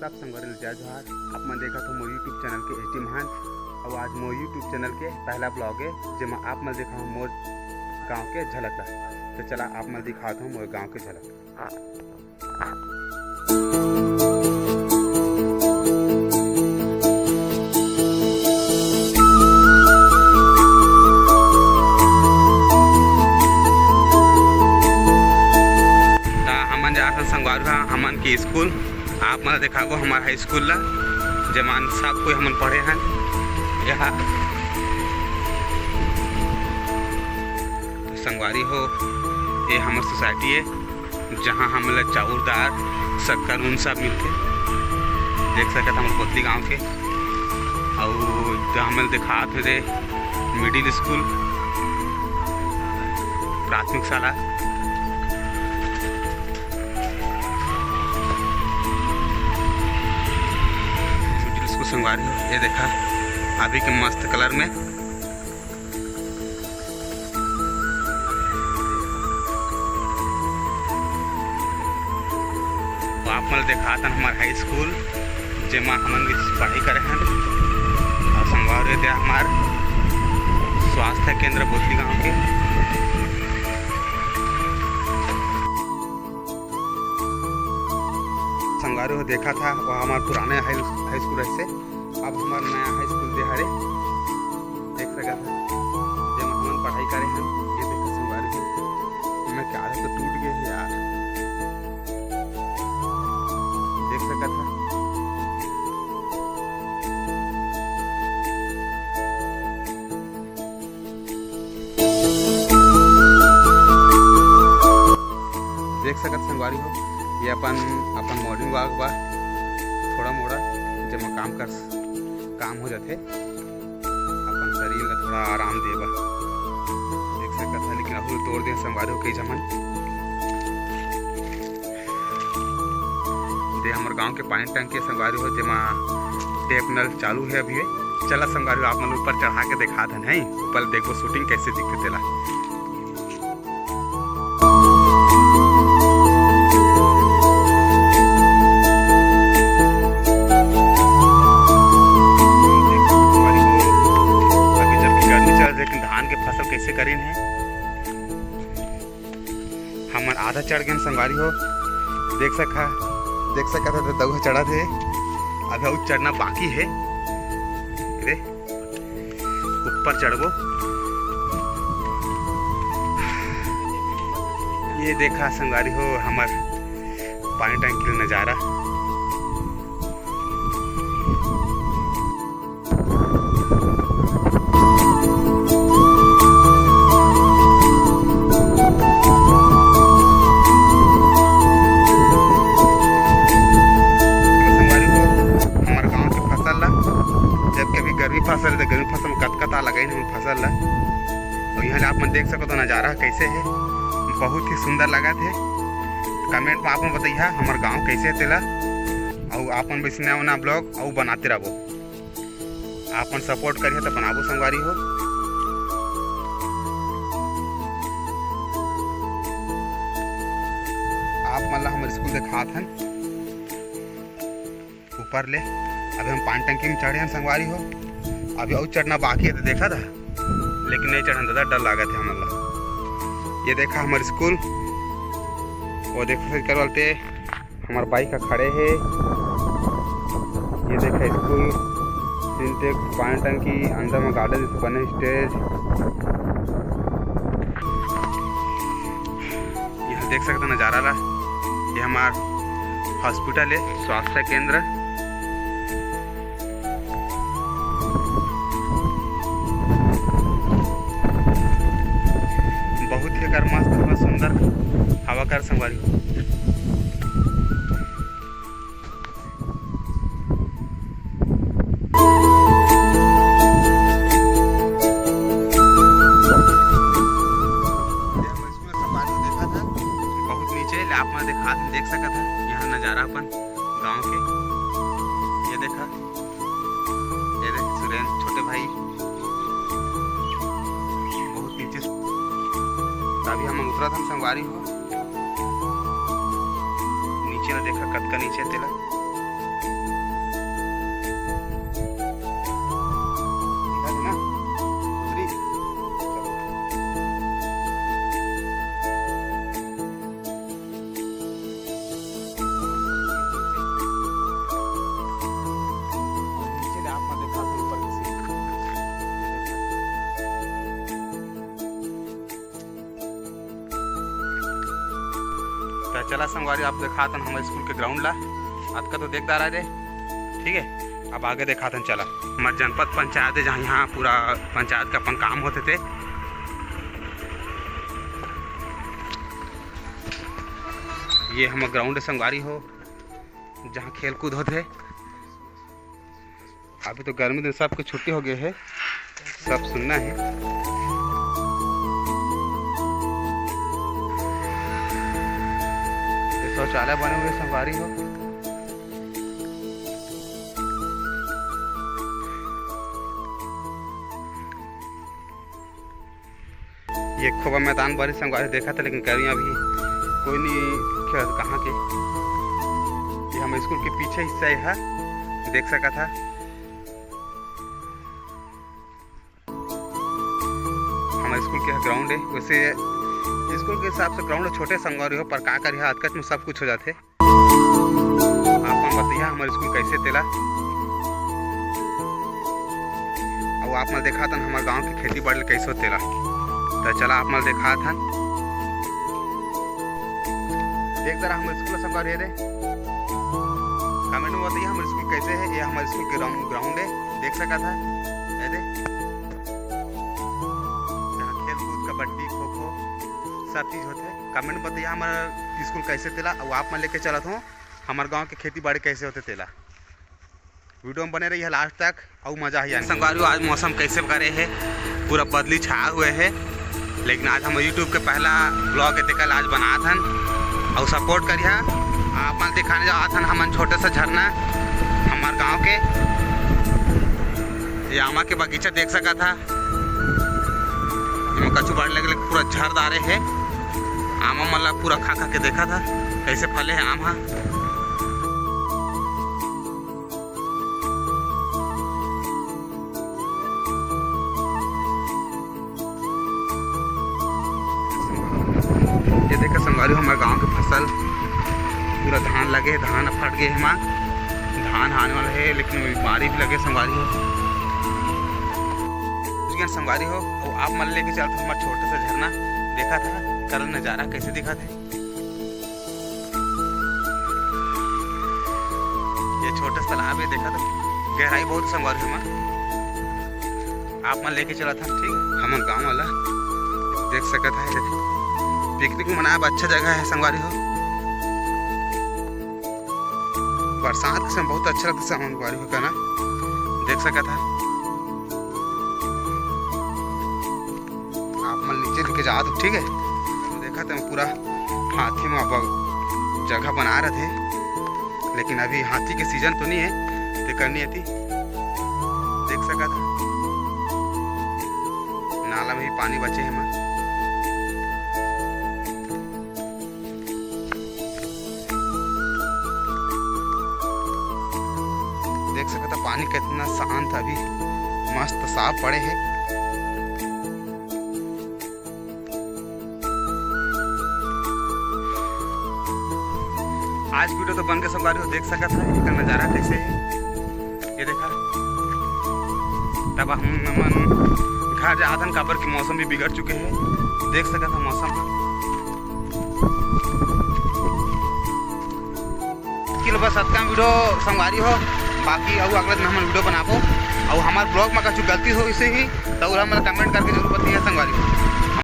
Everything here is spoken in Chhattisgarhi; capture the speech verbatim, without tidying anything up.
सब संगवारी ल जय जोहार। आप मन देखत हो मोर YouTube चैनल के एच डी महान। अउ आज मोर YouTube चैनल के पहला ब्लॉग है, जेमा आप मन देखा हो मोर गांव के झलक ला। तो चला आप मन दिखात हो मोर गांव के झलक। त हमन जात हन संगवारी हा हमन के स्कूल। आप मन ला देखाबो हमार हाई स्कूल ला, जेमान सब कोई हमन पढ़े हन। यहाँ तो संगवारी हो, ये हमर सोसाइटी है, जहाँ हमन ला चाउर, दार, शक्कर, उन सब मिलथे। देख सकत हमर कोतली गांव के। अउ हमन ला देखात हे दे मिडिल स्कूल, प्राथमिक शाला। मिडिल स्कूल संगवारी हो, ये देखा अभी के मस्त कलर में। तो आप मन देखात हन हमार हाई स्कूल, जेमा हमन भी पढ़ाई करे हन। और संगवारी दे हमार स्वास्थ्य केंद्र बोतली गांव के। संगवारी हो देखा था, वो हमार पुराने हाई, हाई स्कूल रहिसे, अब हमार नया हाई स्कूल दे हरे। देख सकत था, जेमा हमन पढ़ाई करे हन। ये देखा संगवारी हो, मैं क्या तो टूट गए हे यार। देख सकत था। देख सकत संगवारी हो, ये अपन, अपन मॉर्निंग वॉक बा, थोड़ा मोड़ा जेमा काम कर, काम हो जाथे, अपन शरीर ला थोड़ा आराम देबा। देख सकत हा, लेकिन अभी तोड़ दे संगवारी हो कई झमन। दे हमर गांव के पानी टंकी संगवारी हो, जेमा टेप नल चालू है अभी। चला संगवारी हो, आप मन ऊपर चढ़ा के देखा देन, है ऊपर देखबो शूटिंग कैसे दिखथे तेला। अभी जब गर्मी चल रही, लेकिन धान के फसल कैसे करीन है। हमन आधा चढ़ गेन संगवारी हो, देख सका, देख सकत हव, दऊ ह चढ़त हे, अभी अउ चढ़ना बाकी हे। रे, ऊपर चढ़बो। ये देखा संगवारी हो, हमर पानी टंकी के नजारा। संगवारी हो, हमर गांव के फसल ला, जबकि अभी गर्मी फसल हे, त गर्मी फसल में कतका तार लगाइन हमर फसल ला। अउ इहाँ ले आप मन देख सकत हो नजारा कैसे हे, बहुत ही सुंदर लगत हे। कमेंट में आप मन बतइहा हमर गांव कैसे हे तेला, अउ आप मन वइसने नवा ब्लॉग अउ बनाते रहबो। आप मन सपोर्ट करिहा त बनाबो संगवारी हो। आप मन ला हमर स्कूल देखात हन ऊपर ले। अभी हम पानी टंकी में चढ़े हन संगवारी हो, अभी अउ चढ़ना बाकी हे त देखा था, लेकिन नहीं चढ़न दादा, डर लागत हे हमन ला। ये देखा हमर स्कूल, वो देखो साइकिल वाले ते हमर बाइक ह खड़े हे। ये देखा स्कूल, सिंटेक्स, पानी टंकी, अंदर में गार्डन जैसे बने, स्टेज। यहाँ देख सकते नजारा ला, ये हमार हॉस्पिटल है, स्वास्थ्य केंद्र। बहुत ही एकर मस्त हवा, सुंदर हवा कर संगवारी हो। ये हम स्कूल संगवारी हो देखा था, बहुत नीचे ले आप मन देखा, देख सकत हव यहाँ नजारा अपन गांव के। ये देखा, ये देख सुरेंद्र छोटे भाई, बहुत नीचे से। अभी हम उतरत हन संगवारी हो, नीचे ला देखा कतका नीचे तेला। चला संगवारी, आप देखात हन हमर स्कूल के ग्राउंड ला। अतका तो देख डारा रे, ठीक है। अब आगे देखात हन, चला। हमर जनपद पंचायत है, जहाँ यहाँ पूरा पंचायत का अपन काम होते थे। ये हमर ग्राउंड है संगवारी हो, जहाँ खेल कूद होते। अभी तो गर्मी दिन सबके छुट्टी हो गए है, सब सुन्ना है। ये शौचालय बने हुए संगवारी हो। ये खोबा मैदान बारी संगवारी देखा था, लेकिन कभी अभी कोई नहीं खेलत कहाँ के। ये हमर स्कूल के पीछे हिस्सा है, देख सका था। हमर स्कूल के ग्राउंड है, वैसे स्कूल के हिसाब से ग्राउंड छोटे संगवारी हो, पर का करिहा, अतकच में सब कुछ हो जाथे। आप मन बतइहा हमर स्कूल कैसे तेला, अउ आप मन देखातन हमर गांव के खेती बाड़ी कैसे तेला। त चला आप मन देखात हन, देख जरा हमर स्कूल सब घर हे रे। कमेंट में बतइहा हमर स्कूल कैसे है। ये हमर स्कूल के ग्राउंड, ग्राउंड है, देख सकत है। ये दे, जहाँ खेल कूद, कबड्डी, खो खो, सब चीज होते। कमेंट में बतइहा हमर स्कूल कैसे तेला, अउ आप मन लेके चलत हो हमर गांव के खेती बाड़ी कैसे होते तेला। वीडियो में बने रहिहा लास्ट तक, अउ मजा ही आही। संगवारी हो, आज मौसम कैसे करे है, पूरा बदली छाया हुए है, लेकिन आज हम YouTube के पहला ब्लॉग है, तेकर आज बनात हन, अउ सपोर्ट करिहा। आप मन दिखाने जात हन हमन छोटे सा झरना हमर गांव के। ये आमा के बगीचा देख सकत हा, एमा कछु बाढ़ लगे ले पूरा झर डारे हे। आमा मन ला पूरा खा खा के देखत हा, कैसे फले हे आम हा। ये देखा संगवारी हो, हमर गांव के फसल पूरा धान लगे हे, धान फट गए हे, धान आने वाला है, लेकिन बीमारी भी लगे संगवारी हो। संगवारी हो, अउ आप मन लेके चलत हमारा छोटा सा झरना देखा था, कल नजारा कैसे दिखा था। ये छोटा सा तालाब है, देखा तो गहराई बहुत संगवारी हो। आप मन लेके चलत हन, ठीक है, हमर गांव वाला देख सकत है, पिकनिक मनाए बर अच्छा जगह है संगवारी हो। बरसात के समय बहुत अच्छा लगता है संगवारी हो, का ना, देख सकत है। आप मन नीचे लेके जात हो, ठीक है। देखा तो पूरा हाथी में जगह बना रहे थे, लेकिन अभी हाथी के सीजन तो नहीं है, ते करनी आती देख सकत है। नाला में भी पानी बचे है। देख सकत है पानी कितना शांत, अभी मस्त साफ पड़े है। आज वीडियो तो बन के संगवारी हो, देख सकत है एकर नजारा कैसे है। ये देखा, तब हम मन घर जात हन, काबर की मौसम भी बिगड़ चुके है। देख सकत है मौसम। कि बस अतका वीडियो संगवारी हो, बाकी अउ अगले दिन हमन वीडियो बनाबो। अउ हमार ब्लॉग में कछु गलती हो इसे ही, तो ओला हमन कमेंट करके जरूर बताइए संगवारी हो।